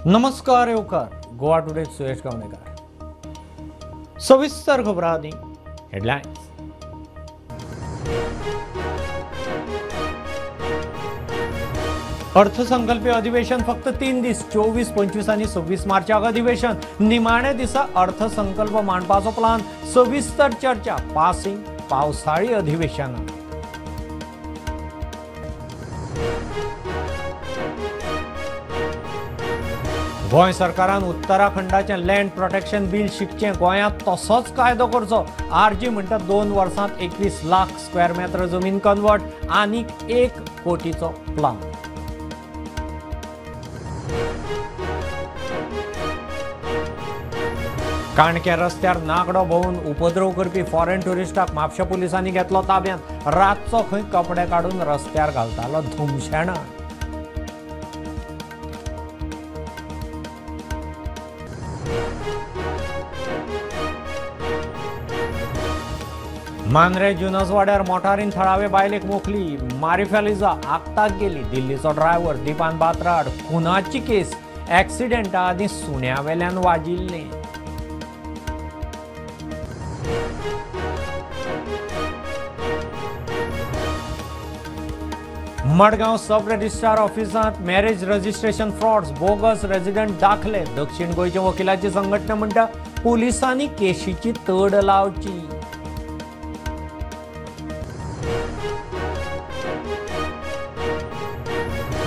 नमस्कार येवकार गोवा टुडे सुयश गावणेकर। सविस्तर खबरां आदी हेडलायन्स। अर्थसंकल्पीय अधिवेशन फक्त 3 दीस 24, 25 आनी 26 मार्चाक अधिवेशन। निमाणे दिसा अर्थसंकल्प मांडपाचो प्लान। सविस्तर चर्चा पासिंग पावसाळी अधिवेशनात। गोंय सरकारान उत्तराखंडाचें लँड प्रोटेक्शन बील शिकचें, गोंयांत तसोच कायदो करचो। आरजी म्हणटा 2 वर्सांत 21 लाख स्क्वेअर मेत्र जमीन कन्वर्ट, आनीक 1 कोटीचो प्लान। काणके रस्त्यार नागडो भोंवून उपद्रव करपी फॉरेन ट्युरिस्टाक म्हापशा पुलिसांनी घेतलो ताब्यांत। रातचो खंय कपडे काडून रस्त्यार घालतालो धुमशेणां। मांद्रे जुनसवाड्यार मोटारीन थळावे बायलेक मोखली, मारिफेलिजा आक्ताक गेली। दिल्लीचो ड्रायव्हर दीपान बात्राड खुनाची केस, एक्सिडेंटा आदीं सुण्या वेल्यान वाजिल्लें। मडगांव सब रजिस्ट्रार ऑफिसांत marriage registration frauds, bogus resident दाखले। दक्षिण गोंयच्या वकिलाची संघटना म्हणटा पुलिसांनी केशीची तड लावची।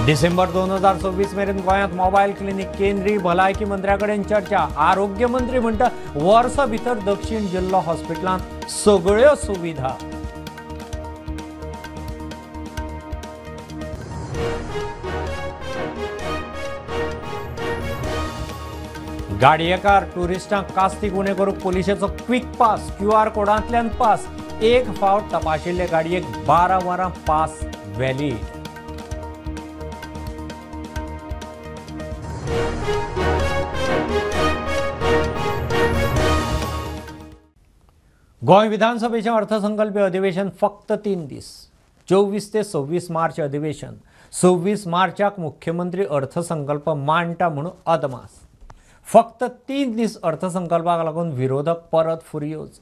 डिसेंबर 2026 मेरेन गोंयांत मोबायल क्लिनिक, केंद्रीय भलायकी मंत्र्या कडेन चर्चा। आरोग्य मंत्री म्हणटा वर्सा भितर दक्षिण जिल्लो हॉस्पिटलांत सगळ्यो सुविधा। गाडयेकार ट्युरिस्टांक कास्ती गुणे करूंक पुलिशेचो क्विक पास, क्यूआर कोडांतल्यान पास। एक फावट तपाशिल्ले गाडयेक 12 वरां पास व्हॅलीड। गोंय विधानसभेचें अर्थसंकल्पीय अधिवेशन फक्त 3 दीस 24 ते 26 मार्च अधिवेशन। 26 मार्चाक मुख्यमंत्री अर्थसंकल्प मांडटा म्हणून अदमास। फक्त 3 दीस अर्थसंकल्पाक लागून विरोधक परत फुर्योज।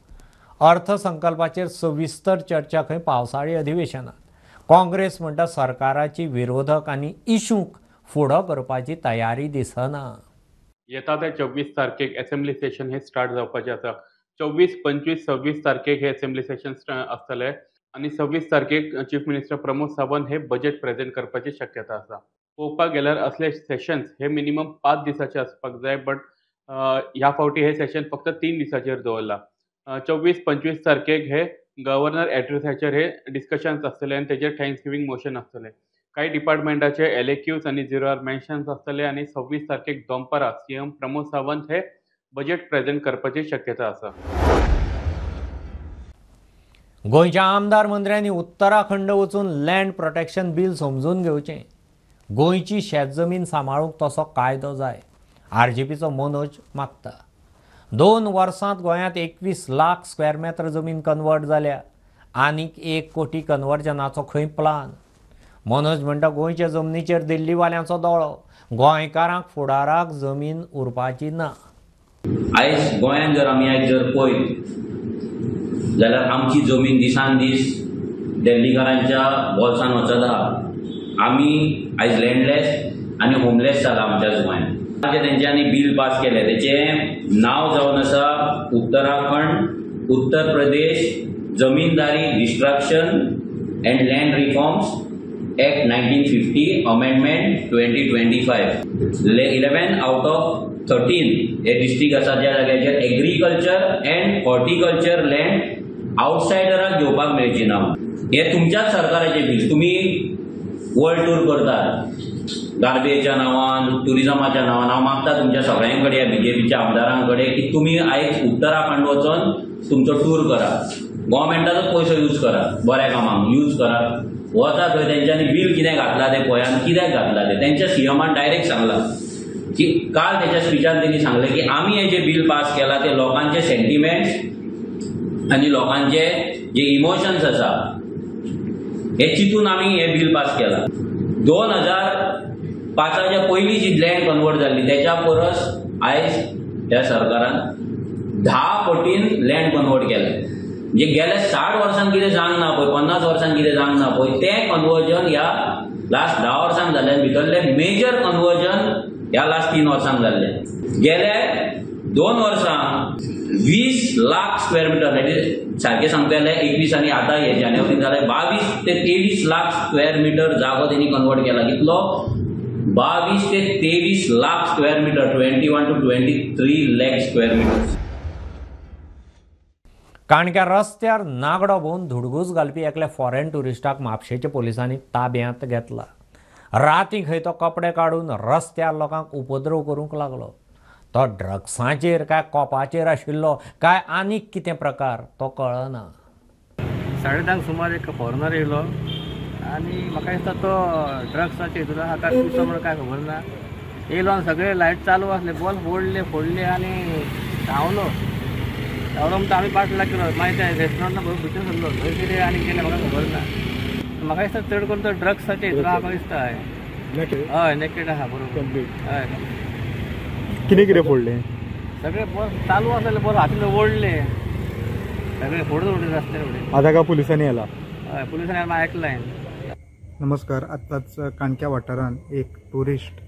अर्थसंकल्पाचेर सविस्तर चर्चा खंय पावसाळी अधिवेशनात। काँग्रेस म्हणटा सरकाराची विरोधक आनी इशूंक फुडो करपाची तयारी दिसना। येता ते 24 तारखेक असेंब्ली सेशन हे स्टार्ट जावपाचें आसा। 24, 25, 26 तारखेक हे असेंब्ली सेशन आसतले आनी 26 तारखेक चीफ मिनिस्टर प्रमोद सावंत हे बजेट प्रेझेंट करपाची शक्यता आसा। पळोवपाक गेल्यार असले सेशन्स हे मिनिमम 5 दिसाचे आसपाक जाय, बट ह्या फावटी हे सेशन फक्त 3 दिसाचेर दवरला। 24, 25 तारखेक हे गव्हर्नर एड्रेसाचेर हे डिस्कशन्स आसतले आनी तेजेर thanks giving motion आसतले। कांय डिपार्टमेंटाचे LAQs आनी 0 आर मेन्शन्स आसतले आनी 26 तारखेक दनपारां CM Pramod Sawant हे बजेट प्रेझेंट करपाची शक्यता आसा। गोंयच्या आमदार मंत्र्यांनी उत्तराखंड वचून लँड प्रोटेक्शन बील समजून घेवचें। गोंयची शेत जमीन सांबाळूंक तसो कायदो जाय, आरजीपीचो मनोज मागता। 2 वर्सांत गोंयांत 21 लाख स्क्वेअर मेत्र जमीन कन्वर्ट जाल्या, आनीक 1 कोटी कन्वर्जनाचो खंय प्लान। मनोज म्हणटा गोंयच्या जमनीचेर दिल्लीवाल्यांचो दोळो, गोंयकारांक फुडाराक जमीन उरपाची ना। आयज गोंयांत जर आमी आयज जर पळयत जाल्यार आमची जमीन दिसान दीस दिल्लीकारांच्या बोल्सान वचत आहा। आमी आयज लँडलेस आनी होमलेस जाला आमच्याच गोंयांत। तेंच्यांनी बील पास केलें तेचें नांव जावन आसा Uttarakhand Uttar Pradesh Zamindari destruction and land reforms act 1950 amendment 2025। 11 out of 13 हे डिस्ट्रिक्ट आसा ज्या जाग्याचेर एग्रीकल्चर अँड हॉर्टिकल्चर लँड आउटसायडराक घेवपाक मेळची ना। हे तुमच्याच सरकाराचें बील। तुमी वर्ल्ड टूर करतात गार्बेजच्या नांवान, ट्युरिजमाच्या नांवान। हांव मागता तुमच्या सगळ्यां कडेन, बीजेपीच्या आमदारां कडेन की तुमी आयज उत्तराखंड वचोन तुमचो टूर करा, गव्हर्मेंटाचो पयसो यूज करा, बऱ्या कामाक यूज करा। वता थंय तेंच्यांनी बील कितें घातलां तें पळया आनी कित्याक घातलां तें। तेंच्या सीएमान डायरेक्ट सांगलां की काल तेच्या स्पिचान तेणी सांगलें की आमी हे जे बील पास केलां ते लोकांचे सेंटिमेंट्स आनी लोकांचे जे इमोशन्स आसा हे चिंतून आमी हे बील पास केलां। 2000 पांचाच्या पयलीं जी लँड कन्वर्ट जाल्ली तेच्या परस आयज ह्या सरकारान 10 पटीन लँड कन्वर्ट केलें. म्हणजे गेल्या 60 वर्सांक कितें जावंक ना पळय, 50 वर्सांक कितें जावंक ना पळय, तें कन्वर्जन ह्या लास्ट 10 वर्सांक जालें. भितरलें मेजर कन्वर्जन ह्या लास्ट 3 वर्सांक जाल्लें. गेल्या 2 वर्सांक 20 लाख स्क्वेअर मिटर, सारकें सांगता जाल्यार 21 आनी आतां हे जानेवारीन जालें 22 ते 23 लाख स्क्वेअर मिटर जागो तेणी कन्वर्ट केला. कितलो? 22 ते 23 lakh square metre, 21 to 23 lakh square metre. काणक्या रस्त्यार नागडो भोंवन धुडगूस घालपी एकल्या फॉरेन ट्युरिस्टाक म्हापशेच्या पोलिसांनी ताब्यांत घेतला. राती खंय तो कपडे काडून रस्त्यार लोकांक उपद्रव करूंक लागलो. तो ड्रग्सांचेर काय कोपाचेर आशिल्लो काय आनीक कितें प्रकार तो कळना. 10:30 सुमार एक फॉरेनर येयलो आनी म्हाका दिसता तो ड्रग्साचे हितून आहा काय पिसो म्हणून काय खबर ना. येयलो आनी सगळे लायट चालू आसले, बॉल फोडले फोडले आनी धांवलो धांवलो म्हणटा आमी पाटला केलो. मागीर त्या रेस्टॉरंटान भितर सरलो, थंय कितें आनी केलें म्हाका खबर ना. म्हाका दिसता चड करून तो ड्रग्साचे हितून आहा म्हाका दिसता. हय, नेकेड आहा बरोबर. हय, कितें कितें फोडलें? सगळे बॉल चालू आसलेले, बॉल हातीन ओडले, सगळे फोडून उडले रस्त्यार उडले. आतां काय पुलिसांनी आयला? हय, पुलिसांनी आयकलां. नमस्कार. आत्ताच काणक्या वाठारांत एक ट्युरिस्ट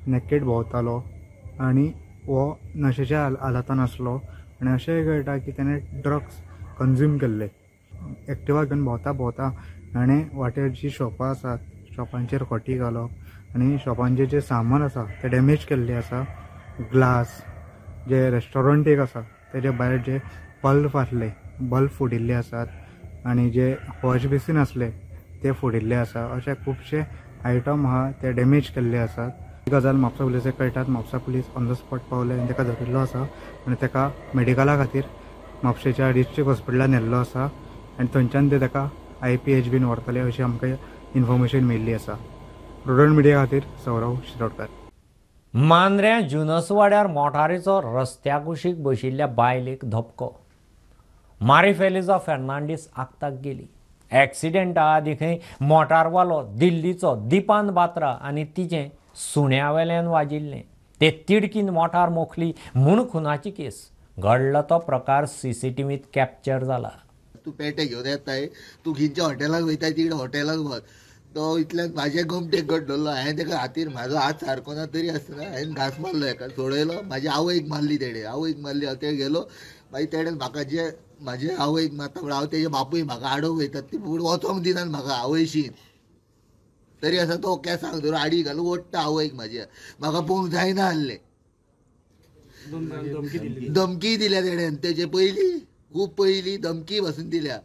नेकेड भोंवतालो आनी हो नशेच्या हालातान आसलो आनी अशेंय कळटा की तेणें ड्रग्स कंज्यूम केल्ले. एक्टिवा घेवन भोंवता भोंवता ताणें वाटेर जीं शॉपां आसात शॉपांचेर खोटी घालप आनी शॉपांचें जें सामान आसा तें डॅमेज केल्लें आसा. ग्लास जे रेस्टॉरंट एक आसा तेजे भायर जे बल्ब आसले बल्ब फोडिल्ले आसात आनी जे वॉश बेसीन आसले ते फोडिल्ले आसा. अशे खुबशे आयटम आहा ते डॅमेज केल्ले आसात. ही गजाल Mapusa पुलिसाक कळटात. Mapusa police on the spot पावले आनी ताका धरिल्लो आसा आनी ताका मेडिकला खातीर म्हापशेच्या डिस्ट्रिक्ट हॉस्पिटलान व्हेल्लो आसा आनी थंयच्यान ते ताका IPH बीन व्हरतले अशी आमकां इन्फॉर्मेशन मेळिल्ली आसा. प्रुडंट मिडिया खातीर सौरव शिरोडकर. मांद्र्या जुनसवाड्यार मोटारीचो रस्त्या कुशीक बशिल्ल्या बायलेक धपको. मारी फेलिजा फेर्नांडीस आक्ताक गेली. एक्सिडेंटा आदी खंय मोटारवालो दिल्लीचो दीपान बात्रा आनी तिचें सुण्या वेल्यान वाजिल्लें. ते तिडकीन मोटार मोखली म्हूण खुनाची केस. घडलो तो प्रकार CCTVंत कॅप्चर जाला. तूं पेटे घेवन येताय, तूं खंयच्या हॉटेलाक वयताय तिकडे हॉटेलाक वच. तो इतल्यान म्हाजे गोमटेक गट धरलो. हांवें ताका हातीर म्हाजो हात सारको ना तरी आसतना हांवें घांस मारलो हेका, सोडयलो. म्हाजे आवयक मारली तेणें, आवयक मारली. हांव तें गेलो मागीर तेणें म्हाका जे म्हाजे आवयक मारता म्हण हांव तेजे बापूय म्हाका आडोवंक वयतात ती फुडें वचोंक दिनात म्हाका आवयशी. तरी आसा तो केंसांक धरून आडी घालून ओडटा आवयक म्हाज्या. म्हाका पळोवंक जायना आहलें. धमकी दिल्या तेणें तेजे पयलीं, खूब पयलीं धमकी पासून दिल्या,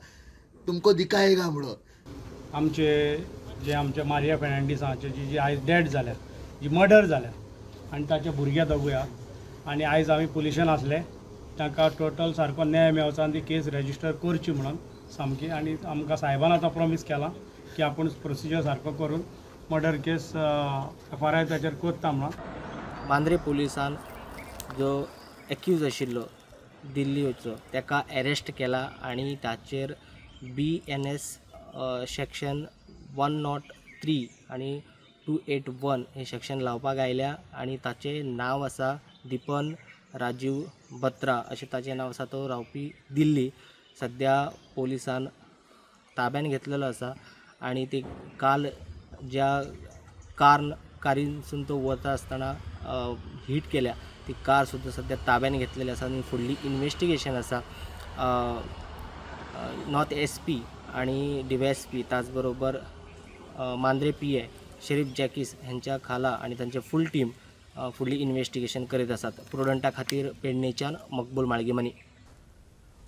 तुमकां दिकाय का म्हणून. आमचे जे आमच्या मारिया फेर्नांडीस हांचे जी आयज डेथ जाल्या, जी मर्डर जाल्या आनी ताचे भुरगे दोगूय आनी आयज आमी पुलिशेन आसले तांकां टोटल सारको न्याय मेळचो आनी ती केस रेजिस्टर करची म्हणून सामकी. आनी आमकां साहेबान आतां प्रोमीस केलां की आपूण प्रोसिजर सारको करून मर्डर केस FRI ताचेर करता म्हणून. मांद्रे पुलिसान जो एक्यूज आशिल्लो दिल्लीचो ताका एरेस्ट केला आनी ताचेर BNS section 103 आनी 281 हे सेक्शन लावपाक आयल्या आनी ताचें नांव आसा दीपन राजीव बत्रा अशें ताचें नांव आसा. तो रावपी दिल्ली. सद्या पोलिसान ताब्यान घेतलेलो आसा आनी ती काल ज्या कारीनसून तो वता आसतना हीट केल्या ती कार सुद्दां सद्या ताब्यान घेतलेली आसा आनी फुडली इन्वेस्टिगेशन आसा नॉर्थ SP आनी DYSP त्याचबरोबर मांद्रे PI Sharif जॅकीस ह्यांच्या खाला आनी तांचे फूल टीम फुडली इन्वेस्टिगेशन करीत आसात. प्रुडंटा खातीर पेडणेच्यान मकबूल माळगीमनी.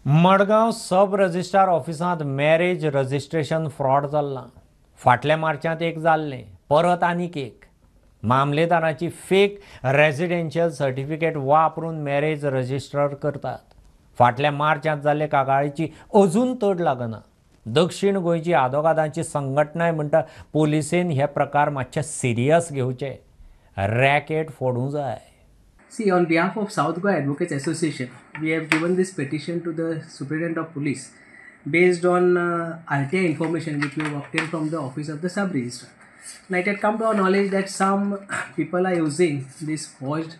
मडगांव सब रजिस्ट्रार ऑफिसांत मॅरेज रजिस्ट्रेशन फ्रॉड चल्लां. फाटल्या मार्चांत एक जाल्लें, परत आनीक एक. मामलेदाराची फेक रेजिडेन्शियल सर्टिफिकेट वापरून मॅरेज रजिस्टर करतात. फाटल्या मार्चांत जाल्ले कागाळीची अजून तड लागना. दक्षिण गोंयची आदोगादांची संघटनाय म्हणटा पोलिसेन हे प्रकार मातशे सिरियस घेवचे, रॅकेट फोडूंक जाय. See, on behalf of South Goa Advocates Association, we have given this petition to the Superintendent of Police based on RTI information which we have obtained from the office of the sub-registrar. Now it had come to our knowledge that some people are using this forged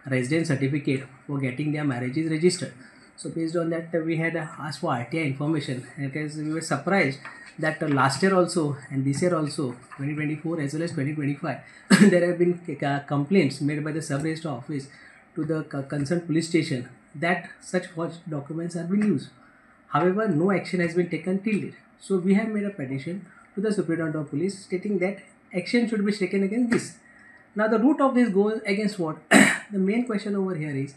resident certificate for getting their marriages registered. So based on that, we had asked for RTI information, and as we were surprised that last year also and this year also, 2024 as well as 2025, there have been complaints made by the sub-registrar office to the concerned police station that such forged documents have been used. However, no action has been taken till date. So we have made a petition to the Superintendent of Police stating that action should be taken against this. Now the root of this goes against what? The main question over here is,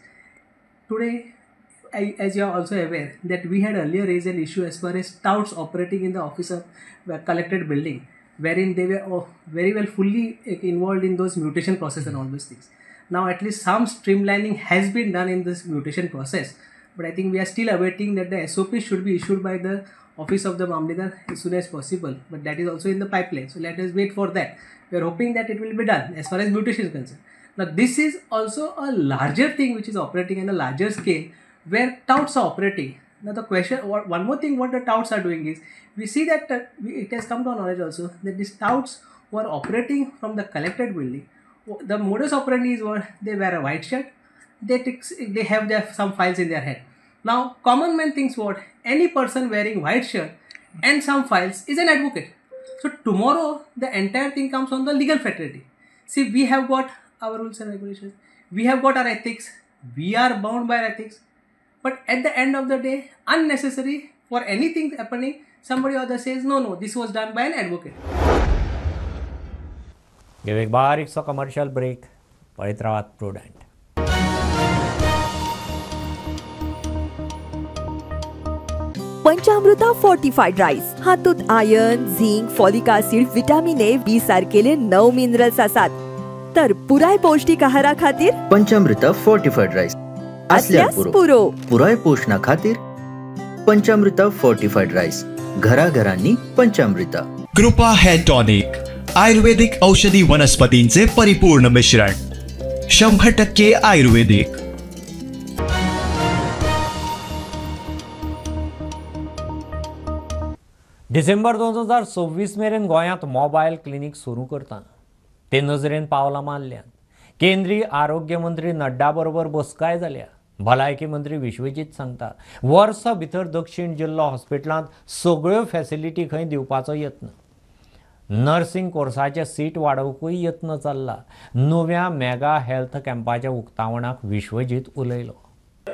today, as you are also aware, that we had earlier raised an issue as far as touts operating in the office of collected building, wherein they were very well fully involved in those mutation process and all those things. Now at least some streamlining has been done in this mutation process, but I think we are still awaiting that the SOP should be issued by the office of the Mamledar as soon as possible, but that is also in the pipeline. So let us wait for that. We are hoping that it will be done as far as mutation is concerned. Now this is also a larger thing which is operating in a larger scale where touts are operating. Now the question, one more thing what the touts are doing is, we see that it has come to our knowledge also that these touts who are operating from the collected building, the modus operandi is what they wear a white shirt, they have their some files in their hand. Now common man thinks what any person wearing white shirt and some files is an advocate. So tomorrow the entire thing comes on the legal fraternity. See, we have got our rules and regulations, we have got our ethics, we are bound by our ethics. But at the end of the day, unnecessary for anything happening, somebody or other says, no, no, this was done by an advocate. घेऊ एक बारीकसो commercial break. पळयत रावात Prudent. पंचामृता fortified rice हातूंत iron, zinc, folic acid, vitamin A, B सारकेले 9 minerals आसात. तर पुराय पौष्टिक आहारा खातीर पंचामृता फोर्टिफाईड राईस असल्यार पुरो. पुराय पोषणा खातीर पंचामृता फोर्टिफाईड राईस, घराघरांनी पंचामृता. कृपा हेअर टॉनिक, आयुर्वेदिक औषधी वनस्पतींचे परिपूर्ण मिश्रण, 100% आयुर्वेदिक. डिसेंबर 2026 मेरेन गोंयांत मोबायल क्लिनीक सुरू करता ते नजरेन पावलां मारल्यात. केंद्रीय आरोग्य मंत्री नड्डा बरोबर बसकाय जाल्या. भलायकी मंत्री विश्वजीत सांगता वर्सा भितर दक्षिण जिल्लो हॉस्पिटलांत सगळ्यो फॅसिलिटी खंय दिवपाचो यत्न. नर्सिंग कोर्साचे सीट वाडोवंकूय यत्न चल्ला. नव्या मेगा हेल्थ कॅम्पाच्या उक्तावणाक विश्वजीत उलयलो.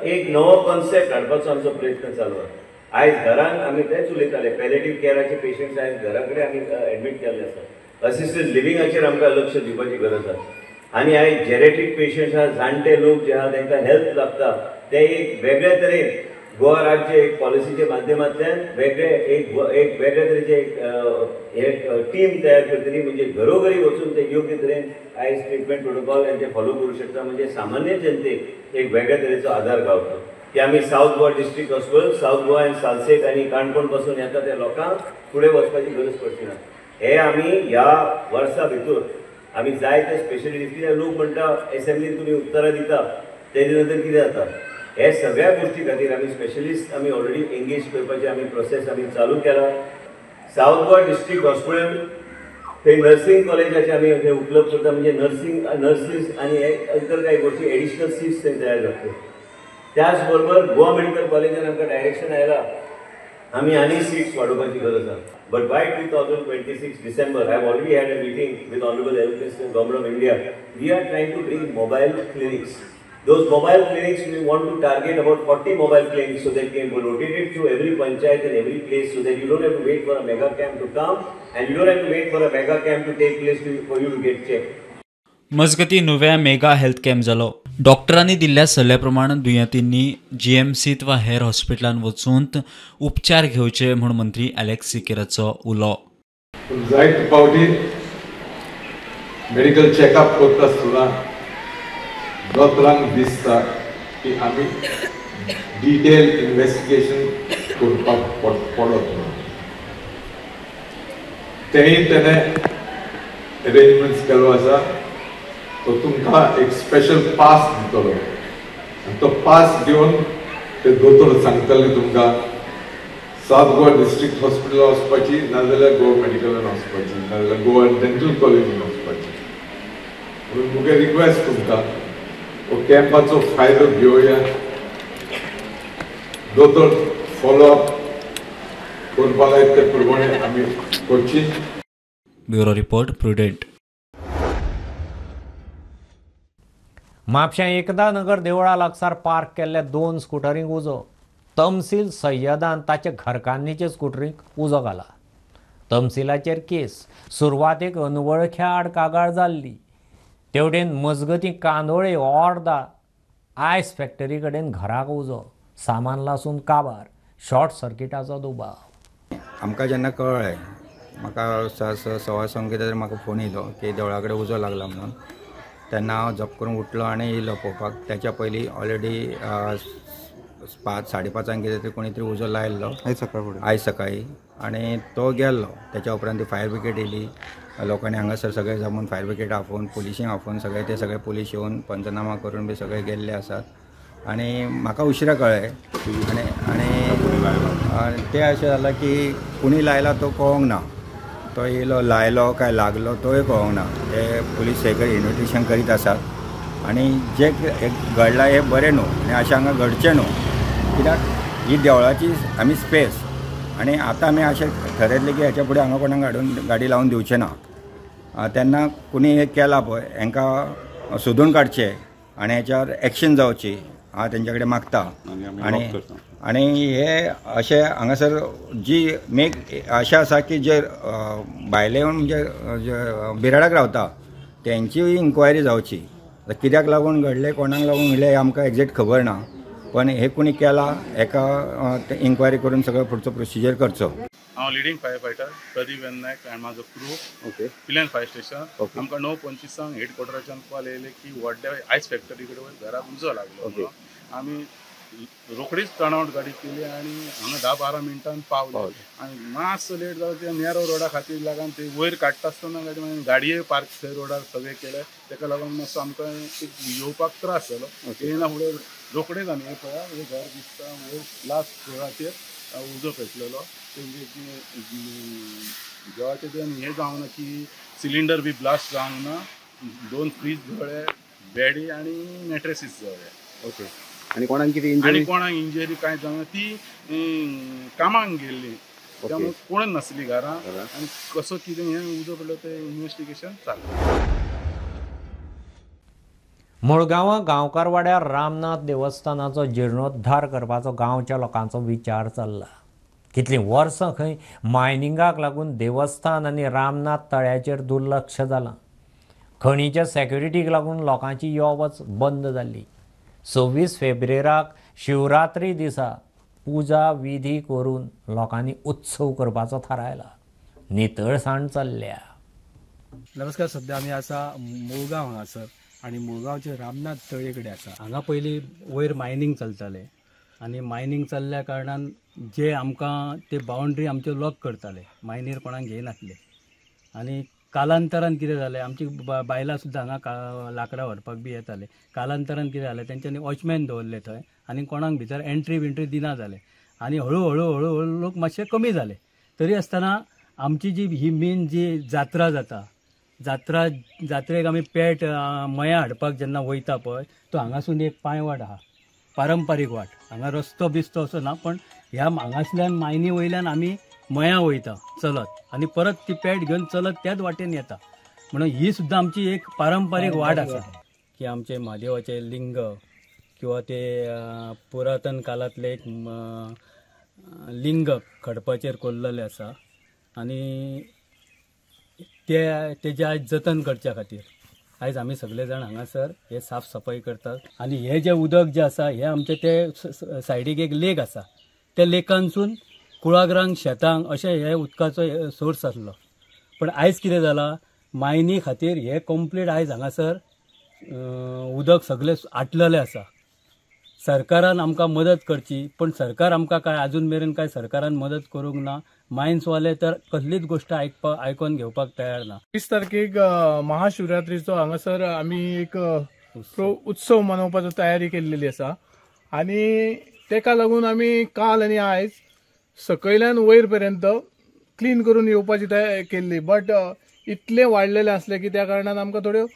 एक नवो कॉन्सेप्ट हाडपाचो आमचो प्रयत्न चालू आसा. आयज घरान आमी तेच उलयताले, पॅलेटीव केअराचे पेशंट्स आयज घरा कडेन आमी एडमीट केल्ले आसा. असिस्टेड लिव्हिंगाचेर आमकां लक्ष दिवपाची गरज आसा. आनी आयज जेरेट्रीक पेशंट्स आहा, जाणटे लोक जे आहा तांकां हेल्प लागता, ते एक वेगळे तरेन गोवा राज्य एक पॉलिसीच्या माध्यमांतल्यान वेगळे एक वेगळे तरेचे एक हे टीम तयार करतली, म्हणजे घरोघरी वचून ते योग्य तरेन आयज ट्रिटमेंट प्रोटोकॉल ते फॉलो करूं शकता. म्हणजे सामान्य जनतेक एक वेगळ्या तरेचो आदार गावता की आमी South Goa district hospital, South Goa आनी सालसेट आनी काणकोण पासून येता त्या लोकांक फुडें वचपाची गरज पडची ना. हे आमी ह्या वर्सा भितर आमी जायते स्पेशलिटीज, कित्याक लोक म्हणटा एसेंब्लीन तुमी उत्तरां दिता तेजे नंतर कितें जाता, हे सगळ्या गोश्टी खातीर आमी स्पेशलिस्ट आमी ऑलरेडी एंगेज करपाची आमी प्रोसेस आमी चालू केला. सावथ गोवा डिस्ट्रिक्ट हॉस्पिटल थंय नर्सिंग कॉलेजाचे आमी थंय उपलब्ध करता, म्हणजे नर्सिंग नर्सीस आनी इतर कांय गोश्टी एडिशनल सीट्स थंय तयार जातल्यो. त्याच बरोबर गोवा मेडिकल कॉलेजान आमकां डायरेक्शन आयला आमी आनी सीट्स वाडोवपाची गरज आसा. But by 2026 December, I have already had a meeting with Honorable Health Minister, Government of India. We are trying to bring mobile clinics. Those mobile clinics, we want to target about 40 mobile clinics so that can be rotated through every panchayat and every place, so that you don't have to wait for a mega camp to come and you don't have to wait for a mega camp to take place for you to get checked. मजगती नव्या mega health camp जालो. डॉक्टरांनी दिल्ल्या सल्ल्या प्रमाण दुयेंतींनी जीएमसीत वा हेर हॉस्पिटलांत वचून उपचार घेवचे म्हूण मंत्री एलेक्स सिकेराचो उलो. जायते फावटी मेडिकल चेकअप करता आसतना दोतोरांक दिसता की आमी डिटेल इन्वेस्टिगेशन करपाक पडत ना, तेंय तेणें अरेंजमेंट्स केल्लो आसा. तो तुमकां एक स्पेशल पास दितलो आनी तो पास घेवन ते दोतोर सांगतले तुमकां साउथ गोवा डिस्ट्रिक्ट हॉस्पिटलान वचपाची, नाजाल्यार गोवा मेडिकलान वचपाची, नाजाल्यार गोवा डेंटल कॉलेजीन वचपाची. म्हणून मुगे रिक्वेस्ट तुमकां, हो कॅम्पाचो फायदो घेवया, दोतोर फॉलोअप करपा लायत ते प्रमाणे आमी करची. Bureau report, Prudent. म्हापशें एकदा नगर देवळा लागसार पार्क केल्ल्या 2 स्कुटरींक उजो. तमसील सय्यदान ताचे घरकान्नीचे स्कुटरींक उजो घाला. तमसिलाचेर केस. सुरवातेक अनवळख्या आड कागाळ जाल्ली. तेवटेन मजगतीं कांदोळे ऑर्दा आयस फॅक्टरी कडेन घराक उजो. सामान लासून काबार. शॉर्ट सर्किटाचो दुबाव. आमकां जेन्ना कळ्ळें, म्हाका 6:15 कितें तरी म्हाका फोन येयलो की देवळा कडेन उजो लागला म्हणून, तेन्ना हांव जप करून उठलो आनी येयलो पळोवपाक. तेच्या पयलीं ऑलरेडी 5, 5:30 कितें तरी कोणी तरी उजो लायल्लो आयज सकाळी, आनी तो गेल्लो. तेच्या उपरांत ती फायर ब्रिगेड येयली, लोकांनी हांगासर सगळे जमून फायर ब्रिगेड आफोवन, पुलिशींक आफोवन सगळे ते सगळे पुलीस येवन पंचनामा करून बी सगळे गेल्ले आसात. आनी म्हाका उशिरा कळ्ळें आनी आनी तें अशें जालां की कोणी लायला तो कळोंक ना, तो येयलो लायलो काय लागलो तोय कळोंक ना. ते पुलीस सगळे इन्वेस्टिगेशन करीत आसात आनी जे घडलां हें बरें न्हू आनी अशें हांगा घडचें न्हू, कित्याक ही देवळाची आमी स्पेस आनी आतां आमी अशें थरयतलें की हेच्या फुडें हांगा कोणाक हाडून गाडी लावन दिवचें ना. तेन्ना कोणी हें केलां पळय हेंकां सोदून काडचें आनी हेच्यार एक्शन जावची हांव तेंच्या कडेन मागता. आनी आनी हे अशें हांगासर जी मेक अशें आसा की जे भायले म्हणजे जे बिराडाक रावता तेंची इन्क्वायरी जावची, कित्याक लागून घडलें, कोणाक लागून घडलें हें आमकां एग्जॅक्ट खबर ना, पण हे कोणी केलां हेका इन्क्वायरी करून सगळो फुडचो प्रोसिजर करचो. हांव leading fire fighter Pradeep N Naik आनी म्हाजो क्रू पिल्यान फायर स्टेशन. आमकां 9:25 हेडक्वॉर्टराच्यान कॉल येयले की व्हडल्या आयस फॅक्टरी कडेन घराक उजो लागलो म्हणून. आमी रोखडीच टर्नआउट गाडी केली आनी हांगा 10-12 मिनटान पावले. आनी मातसो लेट जालो ते नॅरो रोडा खातीर लागून ते वयर काडटा आसतना गाडी मागीर गाडये पार्क थंय रोडार सगळे केले, तेका लागून मातसो आमकां एक येवपाक त्रास जालो. येयना फुडें रोखडेच आमी हें पळया हें घर दिसता वयर लास्ट फ्लोराचेर उजो पेटलेलो. तेंचे देवाचें तें हें जावंक ना की सिलिंडर बी ब्लास्ट जावंक ना, 2 फ्रीज जळ्ळे, बेडी आनी मॅट्रेसीस जळ्ळे. ओके, आनी कोणाक कितें इंजरी? आनी कोणाक इंजरी कांय जावंक ना, ती कामाक गेल्ली त्यामुळे कोण नासली घरां आनी कसो कितें हें उजो पडलो तें इन्वेस्टिगेशन चालू. मुळगांवां गांवकारवाड्यार रामनाथ देवस्थानाचो जिर्णोद्धार करपाचो गांवच्या लोकांचो विचार चल्ला. कितलीं वर्सां खंय मायनिंगाक लागून देवस्थान आनी रामनाथ तळ्याचेर दुर्लक्ष जालां. खणीच्या सेक्युरिटीक लागून लोकांची यो वच बंद जाल्ली. 26 फेब्रेराक शिवरात्री दिसा पुजा विधी करून लोकांनी उत्सव करपाचो थारायला. नितळसाण चल्ल्या. नमस्कार, सध्या आमी आसा मुळगांव हांगासर आनी मुळगांवचे रामनाथ तळे कडेन आसा. हांगा पयलीं वयर मायनींग चलतालें आनी मायनींग चल्ल्या कारणान जे आमकां ते बावंड्री आमच्यो लॉक करताले, मायनीर कोणाक घेयनासले. आनी कालांतरान कितें जालें, आमची बायलां सुद्दां हांगा लांकडां व्हरपाक बी येताले. कालांतरान कितें जालें, तेंच्यांनी वॉचमॅन दवरले थंय आनी कोणाक भितर एंट्री बिंट्री दिना जाले आनी हळू हळू हळू लोक मातशे कमी जाले. तरी आसतना आमची जी ही मेन जी जात्रा जाता, जात्रा जात्रेक आमी पेट मया हाडपाक जेन्ना वयता पळय, तो हांगासून एक पांयवाट आहा, पारंपारीक वाट. हांगा रस्तो बिस्तो असो ना, पण ह्या हांगासल्यान मायनी वयल्यान आमी मया वयता चलत आनी परत ती पेट घेवन चलत त्याच वाटेन येता. म्हणून ही सुद्दां आमची एक पारंपारीक वाट आसा की आमचे म्हादेवाचे लिंग किंवा ते पुरातन काळांतले एक लिंग खडपाचेर कोरलेलें आसा आनी ते तेजें आयज जतन करच्या खातीर आयज आमी सगळे जाण हांगासर हे साफ सफाई करतात. आनी हे जे उदक जे आसा हे आमचे ते सायडीक एक लेक आसा, त्या लेकानसून कुळागरांक शेतांक अशें हे उदकाचो सोर्स आसलो. पण आयज कितें जालां, मायनी खातीर हे कंप्लीट आयज हांगासर उदक सगळें आटलेलें आसा. सरकारान आमकां मदत करची, पण सरकार आमकां काय अजून मेरेन काय सरकारान मदत करूंक ना. मायन्सवाले तर कसलीच गोष्ट आयकोन घेवपाक तयार ना. 20 तारखेक महाशिवरात्रीचो हांगासर आमी एक उत्सव मनोवपाचो तयारी केल्लेली आसा आनी तेका लागून आमी काल आनी आयज सकयल्यान वयर पर्यंत क्लीन करून येवपाची तयारी केल्ली, बट इतलें वाडलेलें आसलें की त्या कारणान आमकां थोड्यो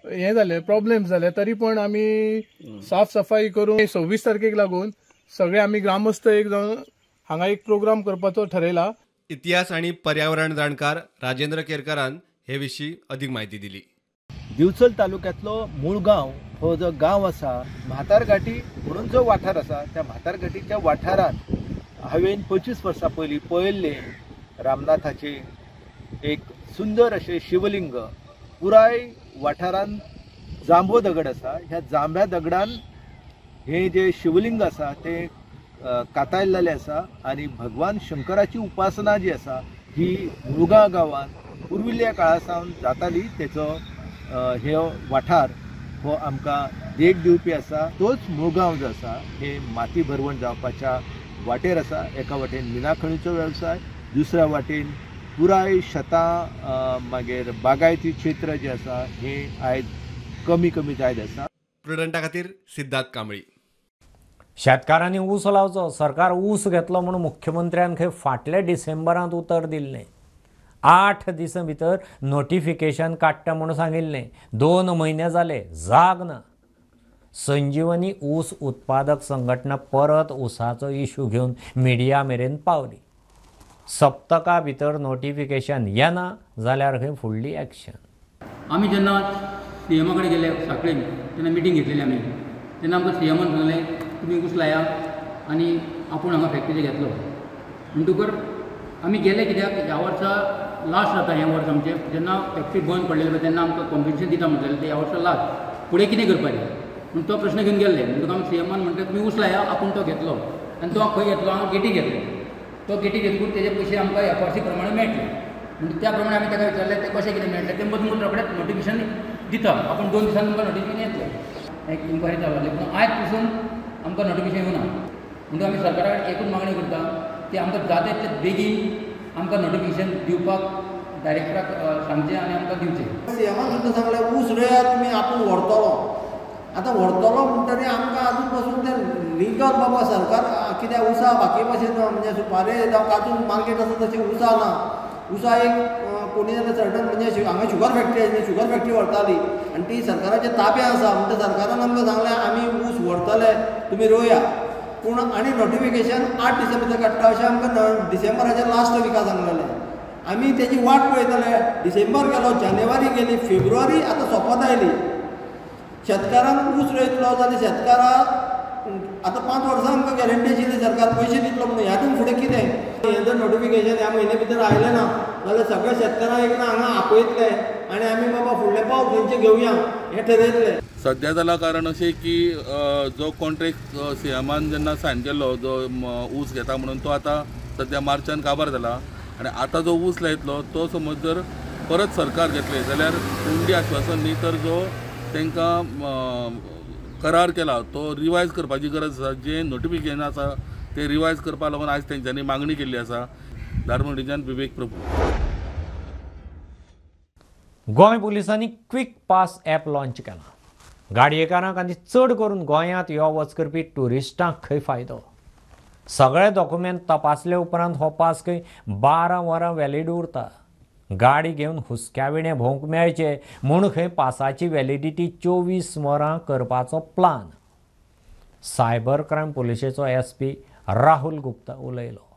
हें जालें, प्रॉब्लेम्स जाले. तरी पण आमी साफ सफाई करून 26 तारखेक लागून सगळे आमी ग्रामस्थ एक जावन हांगा एक प्रोग्राम करपाचो ठरयला. इतिहास आणि पर्यावरण जाणकार राजेंद्र केरकरान हे विशीं अधिक माहिती दिली. दिवचल तालुक्यांतलो मुळगांव हो जो गांव आसा, म्हातारघाटी म्हणून जो वाठार आसा, त्या म्हातारघाटीच्या वाठारांत हांवें 25 वर्सां पयलीं पळयल्लें रामनाथाचें एक सुंदर अशें शिवलिंग. पुराय वाठारांत जांबो दगड आसा, ह्या जांब्या दगडान हे जे शिवलिंग आसा तें कातायल्लें आसा आनी भगवान शंकराची उपासना जी आसा ही मुळगांव गांवांत पुर्विल्ल्या काळा सावन जाताली. तेचो हे वाठार हो आमकां देख दिवपी आसा. तोच मुळगांव जो आसा हे माती भरवण जावपाच्या वाटेर आसा. एका वाटेन मिनाखणीचो वेवसाय, दुसऱ्या वाटेन पुराय शेतां, मागीर बागायती क्षेत्र जें आसा हें आयज कमी कमी जायत आसा. प्रुडंटा खातीर सिद्धार्थ कांबळी. शेतकारांनी ऊस लावचो, सरकार ऊस घेतलो म्हणून मुख्यमंत्र्यान खंय फाटल्या डिसेंबरांत उतर दिल्लें. 8 दिसां भितर नोटिफिकेशन काडटा म्हणून सांगिल्लें. 2 म्हयने जाले, जाग ना. संजीवनी ऊस उत्पादक संघटना परत ऊसाचो इशू घेवन मिडिया मेरेन पावली. सप्तका भितर नोटिफिकेशन येना जाल्यार खंय फुडली एक्शन. आमी जेन्ना सीएमा कडेन गेले साखळेन तेन्ना मिटींग घेतलेली आमी, तेन्ना आमकां सीएमान सांगलें तुमी ऊस लाया आनी आपूण हांगा फॅक्टरी घेतलो. म्हणटकर आमी गेले कित्याक ह्या वर्सा लास्ट जाता हें वर्स आमचें, जेन्ना फॅक्टरी बंद पडलेली पळय तेन्ना आमकां कॉम्पेन्सेशन दिता म्हणटलें तें ह्या वर्सा लास्ट, फुडें कितें करपाचें म्हूण तो प्रश्न घेवन गेल्ले. म्हणटकर आमी सीएमान म्हणटा तुमी ऊस लाया, आपूण तो घेतलो आनी तो खंय घेतलो, हांगा गेटी घेतलो. तो गेटी घेतकूच तेजे पयशे आमकां एफ आर सी प्रमाणे मेळटले. म्हणजे त्या प्रमाणे आमी ताका विचारलें तें कशें कितें मेळटलें, तें तुमकां रोखडेंच नोटिफिकेशन दिता, आपूण 2 दिसांनी तुमकां नोटिफिकेशन येतलें. एक इन्क्वायरी चालू जाली पूण आयज पसून आमकां नोटिफिकेशन येवना. म्हणटकच आमी सरकारा कडेन एकूच मागणी करता की आमकां जाता तितले बेगीन आमकां नोटिफिकेशन दिवपाक डायरेक्टराक सांगचें आनी आमकां दिवचें. सीएमान सुद्दां सांगलें ऊस रोयात तुमी, आपूण व्हरतलो. आतां व्हरतलो म्हणटकीर आमकां आजून पसून तें लिगल बाबा सरकार कित्याक ऊसा बाकी भशेन म्हणजे सुपारे जावं काजू मार्केट आसा तशें ऊसा ना. ऊसा एक कोणी जाल्यार सर्टन म्हणजे हांगा शुगर फॅक्टरी आसली, शुगर फॅक्टरी व्हरताली आनी ती सरकाराच्या ताब्यात आसा. म्हणटा सरकारान आमकां सांगलें आमी ऊस व्हरतले तुमी रोया, पूण आनी नोटिफिकेशन 8 दिसां भितर काडटा अशें आमकां डिसेंबराच्या लास्ट विका सांगलेलें. आमी तेजी वाट पळयतले, डिसेंबर गेलो, जानेवारी गेली, फेब्रुवारी आतां सोंपत आयली. शेतकारांक ऊस रोयतलो जाल्यार शेतकाराक आतां 5 वर्सां आमकां गॅरंटी आशिल्ली सरकार पयशे दितलो म्हणून, ह्यातून फुडें कितें? हें जर नोटिफिकेशन ह्या म्हयन्या भितर आयलें ना जाल्यार सगळे शेतकारांक एक ना हांगा आपयतले आनी आमी बाबा फुडलें पावल खंयचें घेवया हें ठरयतले. सद्या जाला कारण अशें की जो कॉन्ट्रेक्ट सीएमान जेन्ना सायन केल्लो जो ऊस घेता म्हणून तो आतां सद्या मार्चान काबार जाला आनी आतां जो ऊस लायतलो तो समज जर परत सरकार घेतले जाल्यार उंडी आश्वासन न्ही तर जो तांकां करार केला तो रिवायज करपाची गरज आसा. जें नोटिफिकेशन आसा तें रिवायज करपाक लागून आयज तेंच्यांनी मागणी केल्ली आसा. दारमोडीच्यान विवेक प्रभू. गोंय पुलिसांनी क्विक पास ॲप लॉन्च केला. गाडयेकारांक आनी चड करून गोंयांत यो वच करपी ट्युरिस्टांक खंय फायदो. सगळे डॉक्युमेंट तपासले उपरांत हो पास खंय 12 वरां व्हॅलिड उरता. गाडी घेवन हुस्क्या विणें भोंवंक मेळचें म्हूण खंय पासाची व्हॅलिडिटी 24 वरां करपाचो प्लान. सायबर क्रायम पुलिशेचो एसपी राहुल गुप्ता उलयलो.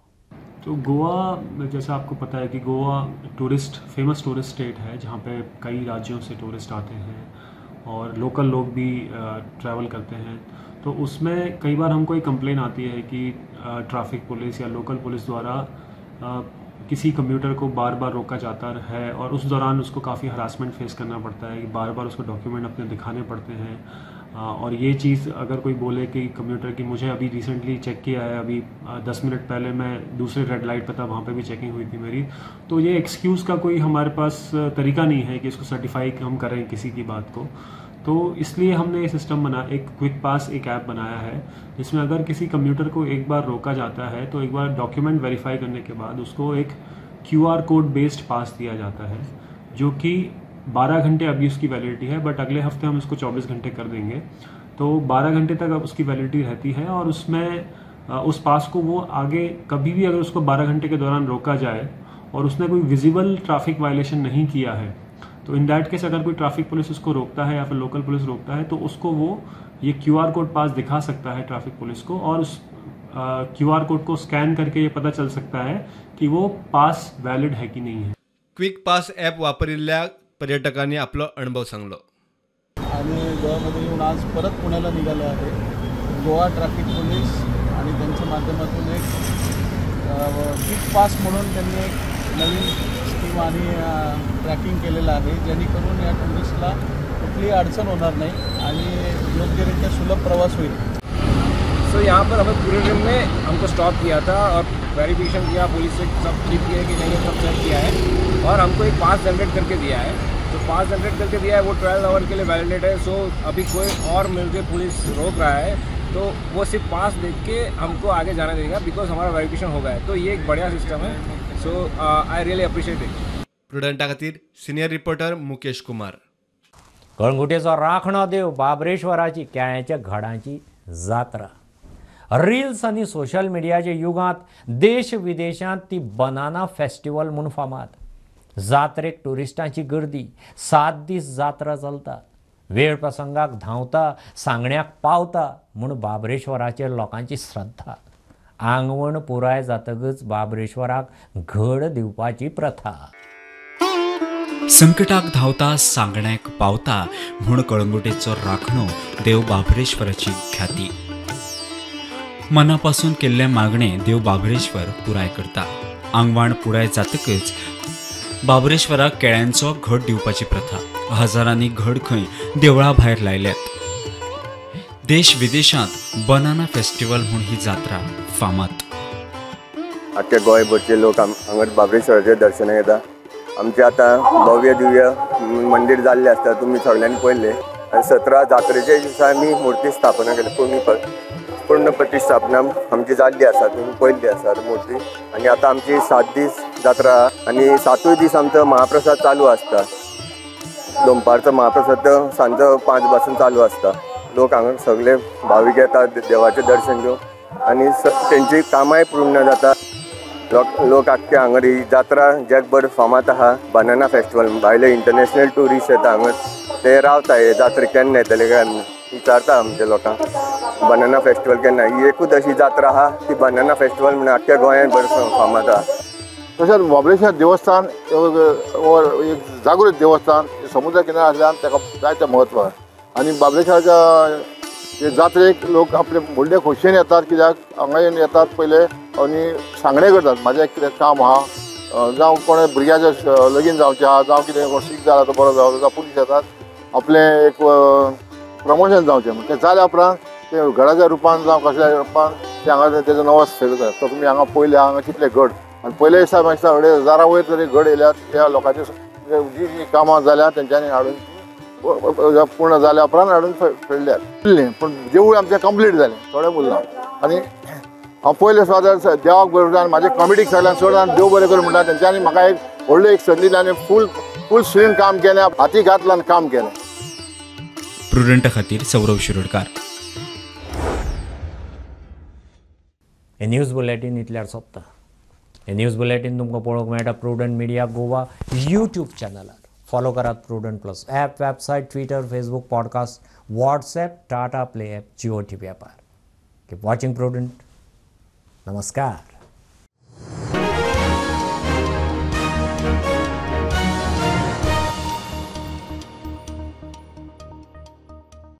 तो गोवा, जैसा आपको पता है कि Goa tourist famous tourist state है, जहाँ पे कई राज्यों से टूरिस्ट आते हैं और लोकल लोग भी ट्रैवल करते हैं. तो उसमें कई बार हमको एक कंप्लेन आती है कि ट्रैफिक पुलिस या लोकल पुलिस द्वारा किसी कम्यूटर को बार बार रोका जाता है और उस दौरान उसको काफ़ी हरासमेंट फेस करना पड़ता है कि बार बार उसको डॉक्यूमेंट अपने दिखाने पड़ते हैं. और ये चीज़ अगर कोई बोले कि कम्यूटर की मुझे अभी रिसेंटली चेक किया है, अभी 10 मिनट पहले मैं दूसरे रेड लाइट पर था, वहाँ पे भी चेकिंग हुई थी मेरी, तो ये एक्सक्यूज़ का कोई हमारे पास तरीका नहीं है कि इसको सर्टिफाई हम करें किसी की बात को. तो इसलिए हमने ये सिस्टम बना, एक क्विक पास एक ऐप बनाया है जिसमें अगर किसी कम्यूटर को एक बार रोका जाता है तो एक बार डॉक्यूमेंट वेरीफाई करने के बाद उसको एक QR code based पास दिया जाता है, जो कि 12 घंटे अभी उसकी वैलिडिटी है, बट अगले हफ्ते हम उसको 24 घंटे कर देंगे. तो 12 घंटे तक अब उसकी वैलिडिटी रहती है और उसमें उस पास को वो आगे कभी भी अगर उसको 12 घंटे के दौरान रोका जाए और उसने कोई विजिबल ट्रैफिक वायलेशन नहीं किया है, तो इन that case अगर कोई ट्रैफिक पुलिस उसको रोकता है या फिर लोकल पुलिस रोकता है तो उसको वो ये QR code पास दिखा सकता है ट्रैफिक पुलिस को, और उस QR code को स्कैन करके ये पता चल सकता है कि वो पास वैलिड है कि नहीं है। क्विक पास ॲप वापरिल्ल्या पर्यटकांनी आपलो अणभव सांगलो। आम्ही गोव्यामध्ये येऊन आज परत पुण्याला निघालो आहे। गोवा ट्रॅफिक पोलीस आणि त्यांच्या माध्यमातून एक क्विक पास म्हणून त्यांनी एक नवीन स्कीम आणि ट्रॅकिंग केलेलं आहे, जेणेकरून या टुरिस्टला कुठलीही अडचण होणार नाही आणि योग्यरित्या सुलभ प्रवास होईल। सो यहाँ पर हमें पूरे दिन में हमको स्टॉप किया था और वेरिफिकेशन किया, पुलिस से सब ठीक किया कि नहीं, सब चेक किया है और हमको एक पास जनरेट करके दिया है। तो पास जनरेट करके दिया है वो 12 our के लिए वैलिडेट है। सो अभी कोई और मिलके पुलिस रोक रहा है तो वो सिर्फ पास देख के हमको आगे जाने देगा, because हमारा वेरिफिकेशन हो गया है। तो ये एक बढ़िया सिस्टम है। So I really appreciate it. प्रुडंटा खातीर सिनियर रिपोर्टर मुकेश कुमार। कळंगुटेचो राखणो देव बाबरेश्वराची केळ्याच्या घडांची जात्रा। रिल्स आनी सोशल मिडियाच्या युगांत देश विदेशांत ती बनाना फेस्टिवल म्हूण फामाद। जात्रेक ट्युरिस्टांची गर्दी, 7 दीस जात्रा चलता, वेळ प्रसंगाक धांवता, सांगण्याक पावता म्हूण बाबरेश्वराचेर लोकांची श्रद्धा। आंगवण पुराय जातकच बाबरेश्वराक घड दिवपाची प्रथा। संकटाक धांवता सांगण्याक पावता म्हूण कळंगुटेचो राखणो देव बाबरेश्वराची ख्याती। मनापासून केल्ले मागणे देव बाबरेश्वर पुराय करता। आंगवाण पुराय जातकच बाबरेश्वराक केळ्यांचो घट दिवपाची प्रथा। हजारांनी घड खंय देवळा भायर लायल्यात। देश विदेशांत बनाना फेस्टिवल म्हूण ही जात्रा फामाद। आख्या गोंयभरचे लोक हांगा बाबरेश्वराचें दर्शन घेता। आमचें आतां भव्य दिव्य मंदीर जाल्लें आसता, तुमी सगळ्यांनी पळयल्लें। आनी 17 जात्रेच्या दिसा आमी मुर्ती स्थापना केली, पूर्ण प्रतिष्ठापना आमची जाल्ली आसा, तुमी पळयल्ली आसा मुर्ती। आनी आतां आमची 7 दीस जात्रा आनी 7 दीस आमचो महाप्रसाद चालू आसता। दनपारचो महाप्रसाद सांजचो 5 पासून चालू आसता। लोक हांगा सगळे भावीक येतात देवाचें दर्शन घेवन आनी तेंची कामांय पूर्ण जाता। लोक आख्खे हांगा ही जात्रा जगभर फामाद आहा। बनाना फेस्टिवल भायले इंटरनॅशनल ट्युरिस्ट येता हांगा, ते रावता हे जात्रे केन्ना येतले काय विचारता आमच्या लोकांक बनाना फेस्टिवल केन्ना। ही एकूच अशी जात्रा आहा ती बनाना फेस्टिवल म्हणून आख्ख्या गोंयांत बरें फामाद आहा। तशेंच बाबरेश्वर देवस्थान एक जागृत देवस्थान समुद्र किनार आसल्यान ताका जायतें म्हत्व आहा। आनी बाबरेश्वराच्या जात्रेक लोक आपले व्हडले खोशयेन येतात, कित्याक हांगा येवन येतात पयले आनी सांगणें करतात, म्हाजें कितें काम आहा, जावं कोणें भुरग्याचें लगीन जावचें आहा, जावं कितें कोण सीक जाला तो बरो जावं, जावं पुलीस येतात आपलें एक प्रमोशन जावचें म्हण। तें जाल्या उपरांत तें घडाच्या रुपान जावं कसल्या रुपान तें हांगा तेजो नवस फेरतात। तो तुमी हांगा पयले हांगा कितले घड आनी पयले दिसा म्हाका दिसता 2500 वयर तरी घड येयल्यात। ह्या लोकांची जी जी कामां जाल्या तेंच्यांनी हाडून पूर्ण जाल्या उपरांत हाडून फेडल्यात। पूण देवूळ आमचें कंप्लीट जालें, थोडें उरलां। आनी हांव पयले सुवातेर देवाक बरें आनी म्हाजे कमिटीक सगळ्यांक चड आनी देव बरें करूं म्हणटा तेंच्यांनी म्हाका एक व्हडली एक संदी दिली आनी फूल स्विंग काम केलें, हाती घातलां आनी काम केलें। प्रुडंटा खातीर सौरव शिरोडकार। हे न्यूज बुलेटीन इतल्यार सोंपता। हे न्यूज बुलेटीन तुमकां पळोवंक मेळटा प्रुडंट मिडिया गोवा यूट्यूब चॅनलार। फॉलो करात Prudent plus app, website, Twitter, Facebook, podcast, WhatsApp, Tata play app, Jio TV ॲपार। Keep watching prudent. नमस्कार।